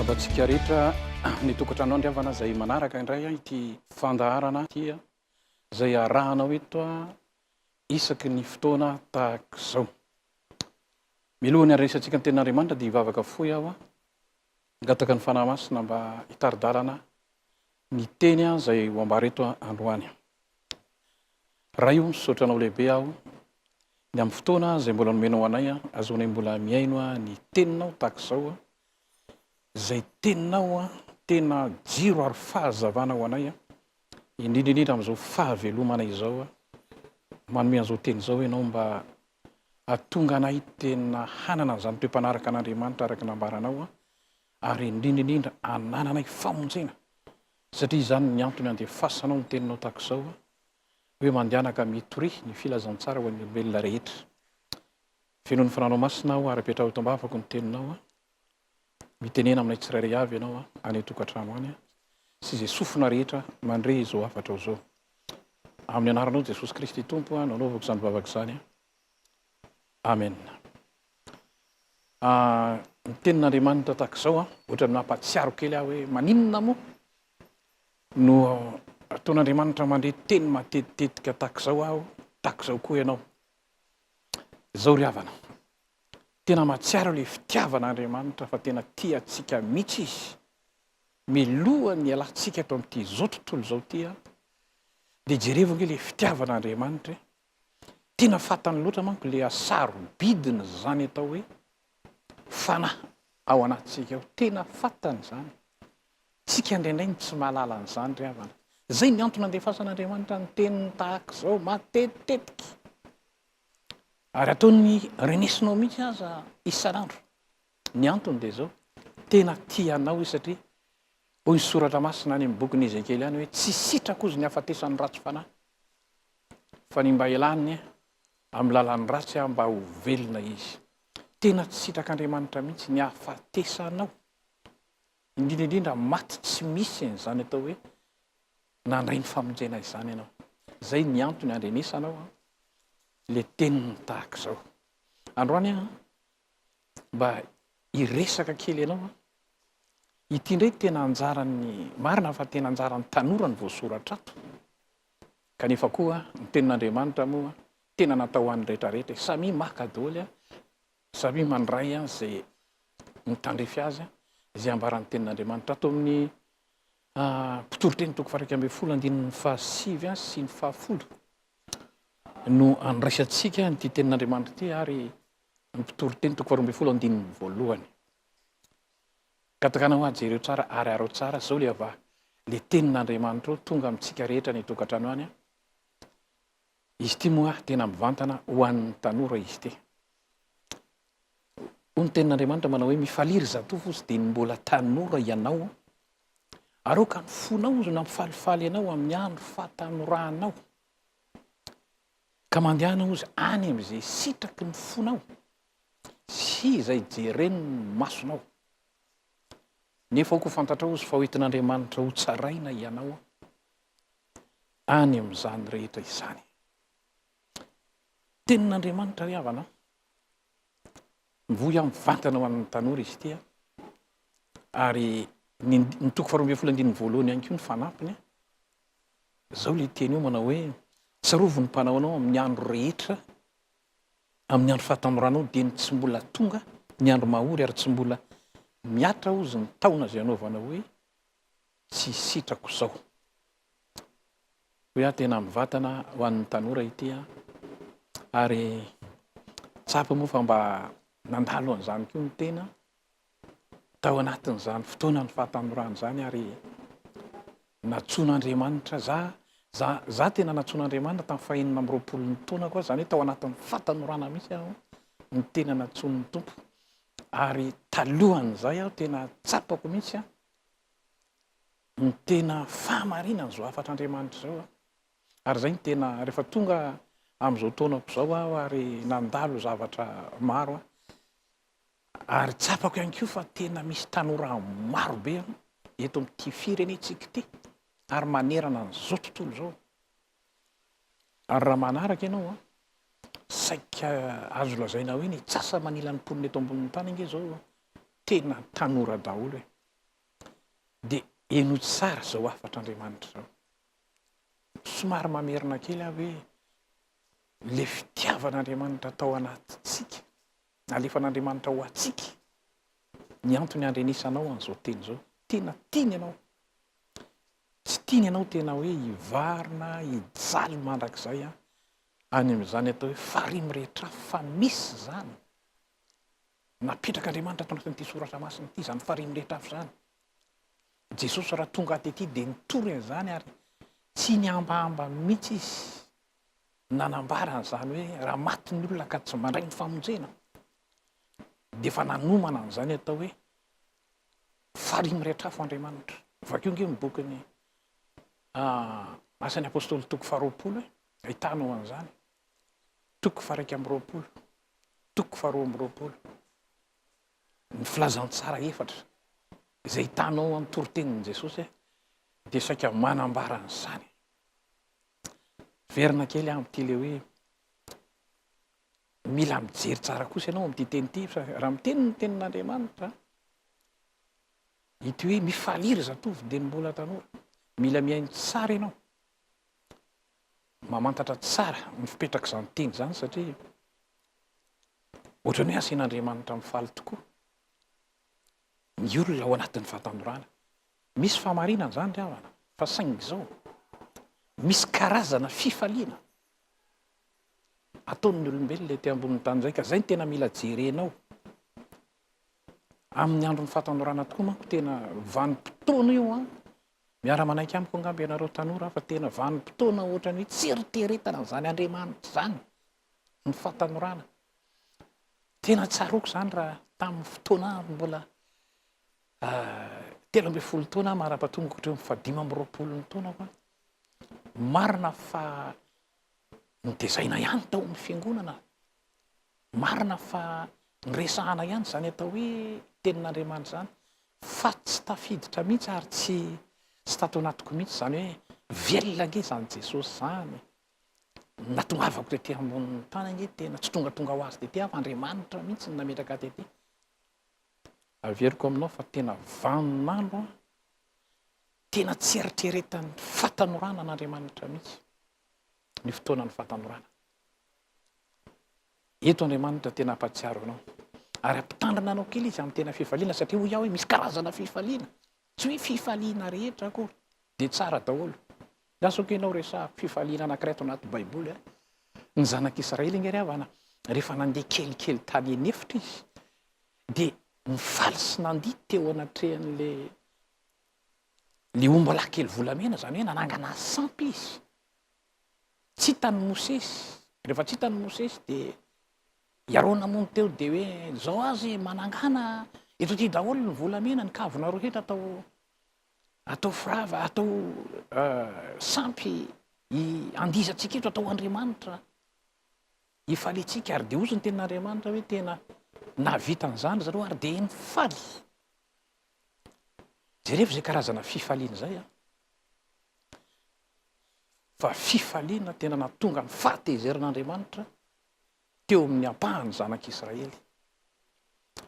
Miarahaba antsika rehetra ny tokantrano andry havana izay manaraka indray ity fandaharana ity izay arahanao eto isaky ny fotoana tahaka izao. Mialohan'ny handrenesantsika ny tenin'Andriamanitra dia hivavaka fohy aho hangataka ny Fanahy Masina mba hitari-dalana ny teny izay ho ambara eto androany. Ray o, misaotra Anao lehibe aho ny amin'ny fotoana izay mbola nomenao anay ahazoanay mbola mihaino ny teninao tahaka izao, izay teninao tena jiro ary fahazavana ho anay, indrindra indrindra amin'izao fahavelomanay izao. Manome an'izao teny izao Ianao mba hahatonga anay tena hanana an'izany toe-panaraka an'Andriamanitra araka ny nambaranao, ary indrindra indrindra hanananay famonjena. Satria izany ny antony andefasanao ny teninao tahaka izao, hoe mandehana ka mitoria ny filazantsara ho an'ny olombelona rehetra. Fenoy ny Fananao Masina aho ary apetraho eto am-bavako ny teninao. Mitenena aminay tsirairay avy ianao any an-tokantrano any sy izay sofina rehetra mandre izao hafatrao izao. Amin'ny anaranao Jesosy Kristy Tompo no anaovako izany vavaka izany. Amen. Ny tenin'Andriamanitra tahaka izao, ohatran'ny mampahatsiaro kely aho hoe maninona moa no ataon'Andriamanitra mandre teny matetitetika tahaka izao aho, tahaka izao koa ianao. Izao ry havana, tena mahatsiaro ilay fitiavan'Andriamanitra fa tena tia antsika mihitsy Izy. Milohan'ny hialantsika eto amin'ity izao tontolo izao ity, dia jerevo ange ilay fitiavan'Andriamanitra e. Tena fantany loatra manko le hasarobidiny zany atao hoe fanahy ao anatintsika ao. Tena fantany zany. Tsika indraindray no tsy mahalala an'izany ry havana. Zay ny antony andefasan'Andriamanitra ny teniny tahaka izao matetitetika. Ary ataony renesinao mihitsy aza isan'andro. Ny antony dia izao, tena tia anao izy satria hoy ny soratra masina any amin'ny bokin'i Ezekiela any hoe tsy sitrako ozy ny hafatesan'ny ratsy fanahy fa ny mba hialany amin'ny lalan'ny ratsy aho mba ho velona izy. Tena tsy sitrak'Andriamanitra mihitsy ny hahafatesanao, indrindra indrindra maty tsy misy an'izany atao hoe nandray ny famonjena izany ianao. Izay ny antony andrenesanao le teniny tahaka izao. Androany aho mba hiresaka kely ianao an! Ity indray tena anjaran'ny, marina fa tena anjaran'ny tanora ny voasoratra ato, kanefa koa ny tenin'Andriamanitra moa tena natao ho an'ny rehetra rehetra e! Samia maka daholo an, samia mandray an izay mitandrify azy an, izay ambaran'ny tenin'Andriamanitra ato amin'ny Mpitoriteny toko faha-11 andininy fahasivy sy ny fahafolo no andraisantsika an'ity tenin'Andriamanitra ity ary ny Mpitoriteny toko faharoambinifolo andininy voalohany. Katakana hoa jereo tsara ary arao tsara zao le ava le tenin'Andriamanitra ao tonga amintsika rehetra any an-tokantrano any. Izy ity moa tena mivantana ho an'ny tanora izy ity. Hoy ny tenin'Andriamanitra manao hoe mifalia ry zatovo ozy dia ny mbola tanora ianao ary aoka ny fonao ozy no hampifalifaly anao amin'ny andro fahatanoranao. Ka mandehana ozy any amin'izay sitraky ny fonao sy izay jeren'ny masonao. Nefa aoka ho fantatrao ozy fa hoentin'Andriamanitra hotsaraina ianao any amin'izany rehetra izany. Tenin'Andriamanitra ry havana, mivoy aho mivantana ho an'ny tanora izy ity, ary ny, ny toko faharoa ambin'ny folo andininy voalohany ihany koa ny fanampiny. Izao ilay teny io manao hoe, Tsarovy ny mpanao anao amin'ny andro rehetra, amin'ny andro fahatanoranao, dia ny tsy mbola tonga ny andro mahory ary tsy mbola mihatra hozy ny taona izay anaovana hoe tsy sitrako izao. Hoy aho tena mivantana ho an'ny tanora ity an, ary tsapa moa fa mba nandalo an'izany koa ny tena tao anatin'izany fotoanan'ny fahatanorana izany ary natsoin'Andriamanitra za, za, za tena natsoin'Andriamanitra tamin'ny fahenina amby roapolo ny taonako aho, izany hoe tao anatin'ny fahatanorana mihitsy aho no tena natsoin'ny Tompo ary talohan'izay aho tena tsapako mihitsy aho ny tena fahamarinan'izao hafatr'Andriamanitra izao aho. Ary izay no tena, rehefa tonga amin'izao taonako izao aho ary nandalo zavatra maro aho, Ary tsapako ihany koa fa tena misy tanora maro be eto amin'ity firenentsika ity ary manerana an'izao tontolo izao. Ary raha manaraka ianao an, saika azo lazaina hoe ny antsasa-manilan'ny mponina eto ambonin'ny tany ange izao tena tanora daholo e. Dia henoy tsara izao hafatr'Andriamanitra izao. Somary mamerina kely aho hoe ilay fitiavan'Andriamanitra tao anatintsika, nalefan'Andriamanitra ho antsika, ny antony handrenesanao an'izao teny izao. Tena tiany ianao. Tsy tiany ianao tena hoe hivarina, hijaly mandrakizay any amin'izany atao hoe farihy mirehitra afo fa misy izany. Napetrak'Andriamanitra ato anatin'ity soratra masina ity izany farihy mirehitra afo izany. Jesosy raha tonga tety dia nitory an'izany ary tsy nihambahamba mihitsy izy nanambara an'izany hoe raha maty ny olona ka tsy mandray ny famonjena dia efa nanomana an'izany atao hoe farihy mirehitra afo Andriamanitra. Vakio ange ny bokin'ny Asan'ny Apostoly toko faharoapolo e, ahitanao an'izany. Toko faha-21, toko faha-22. Ny filazantsara efatra izay hitanao amin'ny toritenin'i Jesosy dia saika manambara an'izany. Verina kely aho amin'ity ilay hoe mila mijery tsara kosa ianao amin'ity teny ity fa raha miteny ny tenin'Andriamanitra ity hoe mifalia ry zatovo dia ny mbola tanora. Mila mihaino tsara ianao. Mamantatra tsara ny fipetrak'izany teny izany satria Ohatran'ny hoe asian'Andriamanitra mifaly tokoa ny olona ao anatin'ny fahatanorana. Misy fahamarinana izany ry havana, fa saingy izao, misy karazana fifaliana ataon'ny olombelona ety ambonin'ny tany izay, ka izay no tena mila jerenao. Amin'ny andron'ny fahatanorana tokoa manko tena vanim-potoana io an, miara-manaiky amiko angamba ianareo tanora fa tena vanim-potoana ohatran'ny hoe tsy eritreretana an'izany Andriamanitra izany. ny fahatanorana. Tena tsaroako izany raha tamin'ny fotoana aho mbola 13 taona aho mara-pahatongako hatreo amin'ny fahadimy amby roapolo ny taonako aho. Marina fa notezaina ihany tao amin'ny fiangonana. Marina fa niresahana ihany izany atao hoe tenin'Andriamanitra izany fa tsy tafiditra mihitsy ary tsy tsy tato anatiko mihitsy izany hoe velona ange izany Jesosy izany. Natongavako tety ambonin'ny tany ange tena tsy tongatonga ho azy tety aho fa Andriamanitra mihitsy no nametraka ahy tety. Averiko aminao fa tena vaninandro an, tena tsy eritreretan'ny fahatanorana an'Andriamanitra mihitsy ny fotoanan'ny fahatanorana. Eto Andriamanitra tena hampahatsiaro anao ary hampitandrina anao kely izy amin'ny tena fifaliana satria hoy aho hoe misy karazana fifaliana, tsy hoe fifaliana rehetra akory dia tsara daholo. Lasa ok ianao resahako fifaliana anankiray ato anaty baiboly a. Ny zanak'Israely ange ry havana rehefa nandeha kelikely tany an'efitra izy dia nifaly sy nandihy teo anatrehan'le le ombalahy kely volamena, izany hoe nanangana sampy izy. Tsy hitan'i Mosesy. Rehefa tsy hitan'i Mosesy dia i Arona moa no teo dia hoe izao azy manangana eto aty daholo ny volamena, ny kavina rehetra atao Atao firava, atao sampy andihizantsika eto, atao andriamanitra hifaliantsika. Ary dia hozy ny tenin'Andriamanitra hoe tena nahavita an'izany ry zareo ary dia nifaly. Jerevo izay karazana fifaliana izay an. Fa fifaliana tena nahatonga ny fahatezeran'Andriamanitra teo amin'ny ampahan'ny zanak'Israely.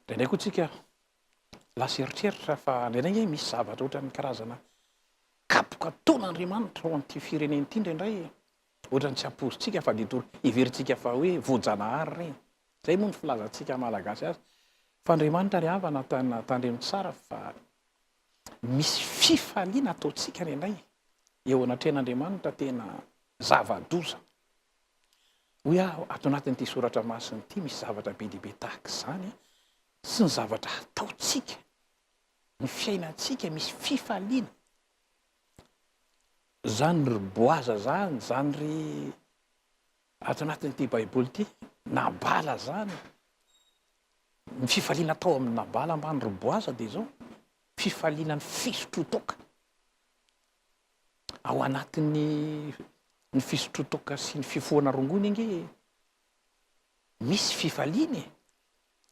Indraindray koa tsika lasa eritreritra fa indraindray ange misy zavatra ohatran'ny karazana kapoka ataon'Andriamanitra ao amin'ity firenena ity indraindray ohatran'ny tsy ampoizintsika fa dia toa heverintsika fa hoe voajanahary ireny. Izay moa ny filazantsika malagasy azy. Fa Andriamanitra ry havana tandremo tsara fa misy fifaliana ataontsika indraindray eo anatrehan'Andriamanitra tena zava-doza. Hoy aho, ato anatin'ity soratra masina ity misy zavatra be dia be tahaka izany sy ny zavatra ataontsika, ny fiainantsika misy fifaliana. Izany ry Boaza izany, izany ry ato anatin'ity Baiboly ity, Nabala izany. Ny fifaliana atao amin'i Nabala ambany ry Boaza dia izao, fifaliana ny fisotroan-toaka. Ao anatin'ny ny fisotroan-toaka sy ny fifohana rongony ange misy fifaliana e!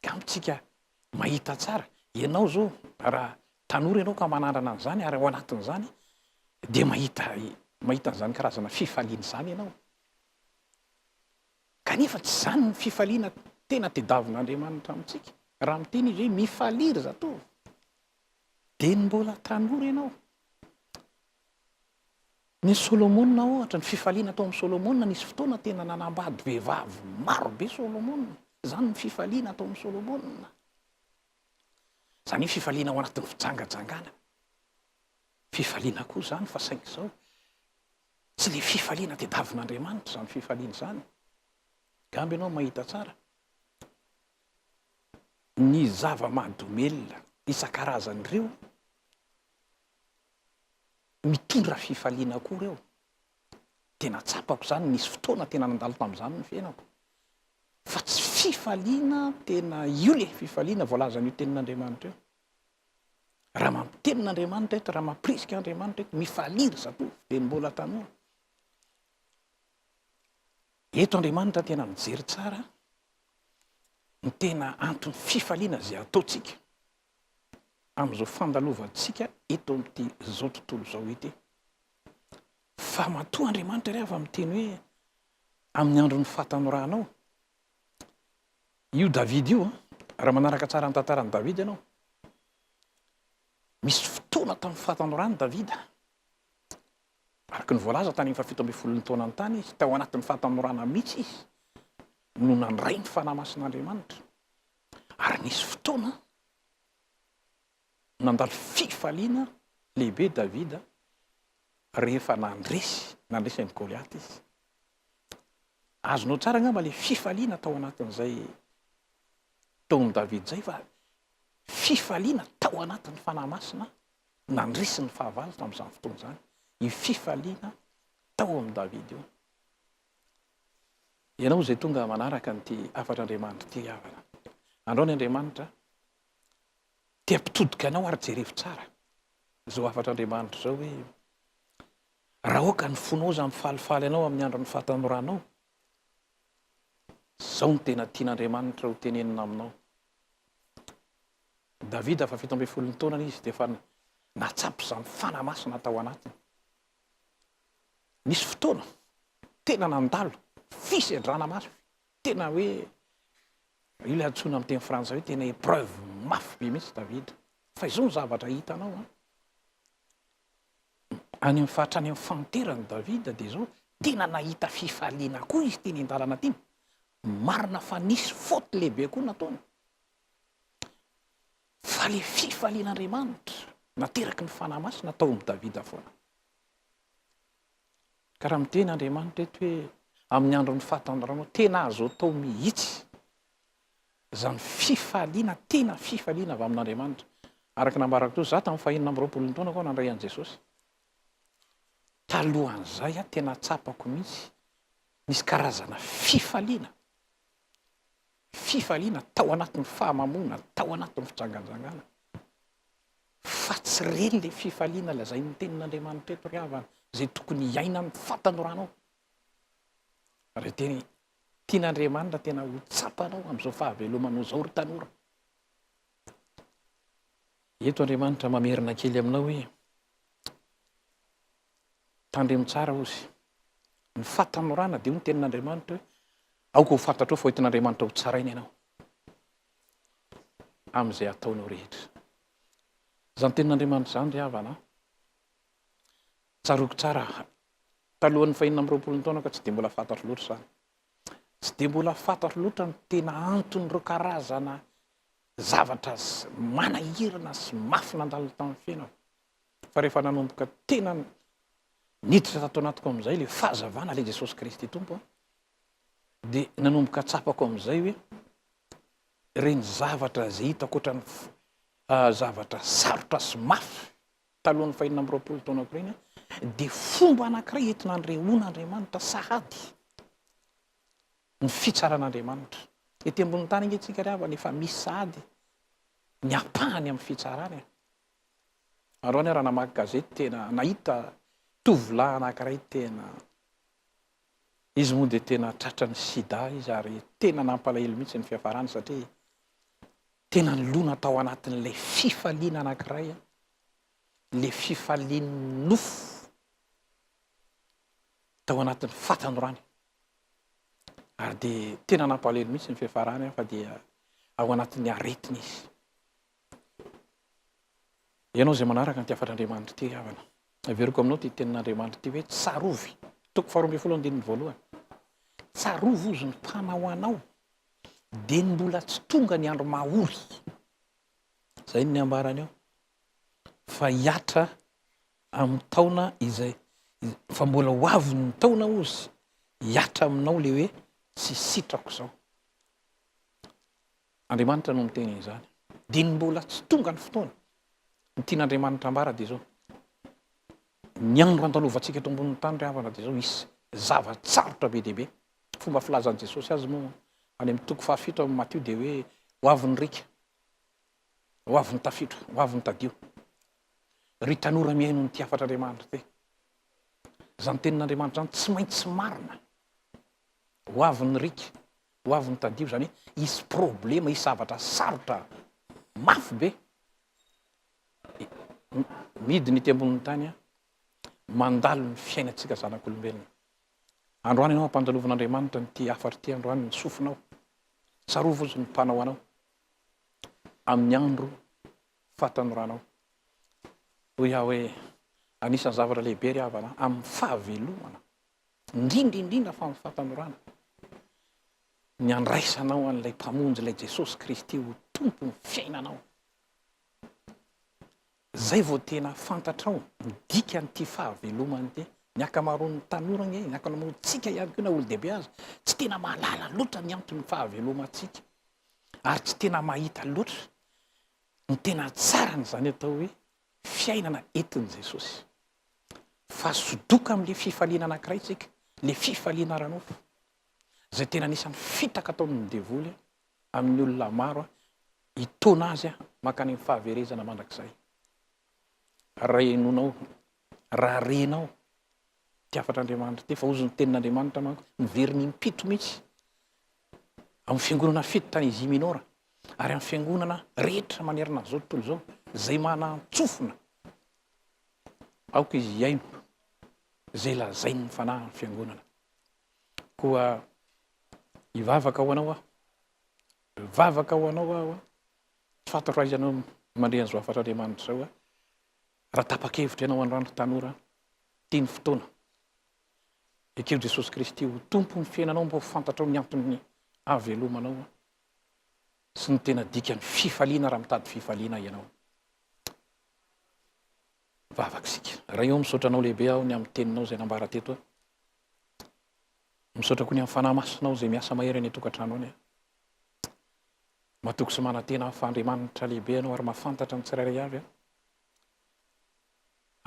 Angamba tsika mahita tsara, ianao izao raha tanora ianao ka manandrana an'izany ary ao anatin'izany dia mahita mahita an'izany karazana fifaliana izany ianao. Kanefa tsy izany ny fifaliana tena tediavin'Andriamanitra amintsika. Raha miteny izy hoe mifalia ry zatovo. Dieny mbola tanora ianao. Ny Solomona ohatra, ny fifaliana tao amin'i Solomona, nisy fotoana tena nanambady vehivavy maro be Solomona. Izany ny fifaliana tao amin'i Solomona. Izany hoe fifaliana ao anatin'ny fijangajangana. Fifaliana koa izany fa saingy izao, tsy ilay fifaliana tediavin'Andriamanitra izany fifaliana izany. Angamba ianao mahita tsara. Ny zava-mahadomelina isan-karazany ireo, mitondra fifaliana koa ireo. Tena tsapako izany, nisy fotoana tena nandalo tamin'izany ny fiainako. Fa tsy fifaliana tena io le fifaliana voalazan'io tenin'Andriamanitra io. Raha mampitenin'Andriamanitra eto, raha mampirisika Andriamanitra eto, mifalia ry zatovo, dia ny mbola tanora. Eto Andriamanitra tena mijery tsara ny tena antony fifaliana izay ataontsika amin'izao fandalovantsika eto amin'ity izao tontolo izao ity. Fa matoa Andriamanitra ry hafa miteny hoe amin'ny andron'ny fahatanoranao, io David io, raha manaraka tsara ny tantaran'i David ianao, misy fotoana tamin'ny fahatanorany Davida, Araka ny voalaza, tany amin'ny faha-17 taonany tany izy, tao anatin'ny fahatanorana mihitsy izy no nandray ny Fanahy Masin'Andriamanitra. Ary nisy fotoana nandalo fifaliana lehibe Davida rehefa nandresy, nandresy an'i Goliata izy. Azonao tsara angamba ilay fifaliana tao anatin'izay taon'i Davida izay fa fifaliana tao anatin'ny Fanahy Masina Nandresy ny fahavalo tamin'izany fotoana izany io fifaliana tao amin'i Davida io. Ianao izay tonga manaraka an'ity hafatr'Andriamanitra ity ry havana, androany Andriamanitra te hampitodika anao ary jerevo tsara izao hafatr'Andriamanitra izao hoe raha aoka ny fonao aza mifalifaly anao amin'ny andron'ny fahatanoranao, izao no tena tian'Andriamanitra ho tenenina aminao. Davida fa 17 taonany izy dia efa nahatsapa izany Fanahy Masina tao anatiny. Nisy fotoana tena nandalo fisedrana mafy, tena hoe io ilay antsoina amin'ny teny frantsay hoe tena épreuve mafy be mihitsy Davida. Fa izao ny zavatra hitanao an, any amin'ny faritra any amin'ny fahanterany Davida dia izao, tena nahita fifaliana koa izy teny an-dalana teny. Marina fa nisy faute lehibe koa nataony. Fa le fifalian'Andriamanitra nateraky ny Fanahy Masina tao amin'i Davida foana. Ka raha miteny Andriamanitra eto hoe amin'ny andron'ny fahatanoranao, tena azo atao mihitsy izany fifaliana, tena fifaliana avy amin'Andriamanitra. Araka ny nambarako teo, za tamin'ny fahenina amby roapolo taonako aho nandray an'i Jesosy. Talohan'izay aho tena tsapako mihitsy nisy karazana fifaliana fifaliana tao anatin'ny fahamamoana, tao anatin'ny fijanganjangana. Fa tsy ireny ilay fifaliana lazain'ny tenin'Andriamanitra eto ry havana, izay tokony hiainan'ny fahatanoranao. Ary tena tian'Andriamanitra tena ho tsapanao amin'izao fahavelomanao izao ry tanora. Eto Andriamanitra mamerina kely aminao hoe Tandremo tsara ozy. Ny fahatanorana dia hoy ny tenin'Andriamanitra hoe aoka ho fantatrao fa hoentin'Andriamanitra ho tsaraina ianao amin'izay ataonao rehetra. Izany tenin'Andriamanitra izany ry havana, tsaroako tsara talohan'ny fahenina amby roapolo taona ka tsy dia mbola fantatro loatra izany. Tsy dia mbola fantatro loatra ny tena anton'ireo karazana zavatra manahirana sy mafy nandalo tamin'ny fiainako. Fa rehefa nanomboka tena niditra tato anatiko amin'izay ilay fahazavana, ilay Jesosy Kristy Tompo an, dia nanomboka tsapako amin'izay hoe ireny zavatra izay hitako ohatran'ny zavatra sarotra sy mafy talohan'ny fahenina amby roapolo taonako ireny an, dia fomba anankiray entina andrehoan'Andriamanitra sahady ny fitsaran'Andriamanitra. Ety ambonin'ny tany ange tsika ry havana efa misy sahady ny ampahany amin'ny fitsarana e. Androany aho raha namaky gazety tena nahita tovolahy anankiray tena izy moa dia tena tratran'ny sida izy ary tena nampalahelo mihitsy ny fiafarany satria tena nilona tao anatin'ilay fifaliana anankiray ilay fifalian'ny nofo tao anatin'ny fahatanorany ary dia tena nampalahelo mihitsy ny fiafarany fa dia ao anatin'ny aretina izy. Ianao izay manaraka an'ity hafatr'Andriamanitra ity ry havana, averiko aminao ity tenin'Andriamanitra ity hoe tsarovy, toko faharoa ambin'ny folo andininy voalohany, tsarovy hozy ny mpanao anao, dia ny mbola tsy tonga ny andro mahory. Izay no ambarany eo, fa hihatra amin'ny taona izay, fa mbola ho avy ny taona hozy, hihatra aminao ilay hoe tsy sitrako izao. Andriamanitra no miteny an'izany. Dia ny mbola tsy tonga ny fotoana. Ny tian'Andriamanitra ambara dia izao, ny andro andalovantsika eto ambonin'ny tany ry havana dia izao, hisy zava-tsarotra be dia be. Fomba filazan'i Jesosy azy moa any amin'ny toko fahafito amin'ny Matio dia hoe ho avy ny riaka, ho avy ny tafiotra, ho avy ny tadio. Ry tanora mihaino an'ity hafatr'Andriamanitra ity, izany tenin'Andriamanitra izany tsy maintsy marina. Ho avy ny riaka, Ho avy ny tadio, izany hoe hisy problema, hisy zavatra sarotra mafy be midina ety ambonin'ny tany mandalo ny fiainantsika zanak'olombelona. Androany ianao ampandalovan'Andriamanitra an'ity hafatra ity androany ny sofinao. Tsarovy ozy ny mpanao anao amin'ny andro fahatanoranao. Hoy aho hoe anisan'ny zavatra lehibe ry havana amin'ny fahavelomana indrindra indrindra fa amin'ny fahatanorana, ny handraisanao an'ilay Mpamonjy, ilay Jesosy Kristy ho Tompon'ny fiainanao. Izay vao tena fantatrao ny dikan'ity fahavelomana ity. Ny ankamaroan'ny tanora ange, ny ankamaroantsika ihany koa na olon-dehibe aza, tsy tena mahalala loatra ny anton'ny fahavelomantsika, ary tsy tena mahita loatra ny tena tsaran'izany atao hoe fiainana entin'i Jesosy. Fa sodoka amin'ilay fifaliana anankiray isika, ilay fifaliana ara-nofo, izay tena anisan'ny fitaka ataon'ny devoly amin'ny olona maro hitaona azy mankany amin'ny fahaverezana mandrakizay. Raha henoinao, raha renao ity hafatr'Andriamanitra ity, fa hozy ny tenin'Andriamanitra manko, miverina impito mihitsy amin'ny fiangonana fito tany Asie Minora ary amin'ny fiangonana rehetra manerana an'izao tontolo izao, izay manan-tsofina, aoka izy hihaino izay lazain'ny Fanahy amin'ny fiangonana. Koa hivavaka ho anao aho, hivavaka ho anao aho, tsy fantatro aiza ianao mandre an'izao hafatr'Andriamanitra izao aho. Raha tapa-kevitra ianao androany ry tanora, ity ny fotoana. Ekeo Jesosy Kristy ho Tompon'ny fiainanao mba ho fantatrao ny anton'ny hahavelomanao sy ny tena dikan'ny fifaliana raha mitady fifaliana ianao. Vavaka isika. Ray ô, misaotra Anao lehibe aho ny amin'ny Teninao izay nambara teto aho. Misaotra koa ny amin'ny Fanahy Masinao izay miasa mahery any an-tokantrano any aho. Matoky sy manantena aho fa Andriamanitra lehibe Ianao ary mahafantatra ny tsirairay avy aho.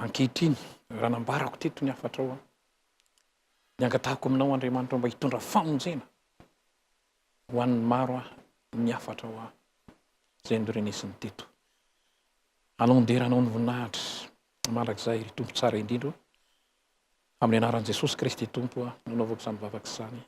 Ankehitriny, raha nambarako teto ny hafatrao aho, ny angatahako aminao Andriamanitra mba hitondra famonjena ho an'ny maro aho ny hafatrao aho izay norenesiny teto. Anao ny dera, anao ny voninahitra mandrakizay ry Tompo tsara indrindra o. Amin'ny anaran'i Jesosy Kristy Tompo aho no anaovako izany vavaka izany.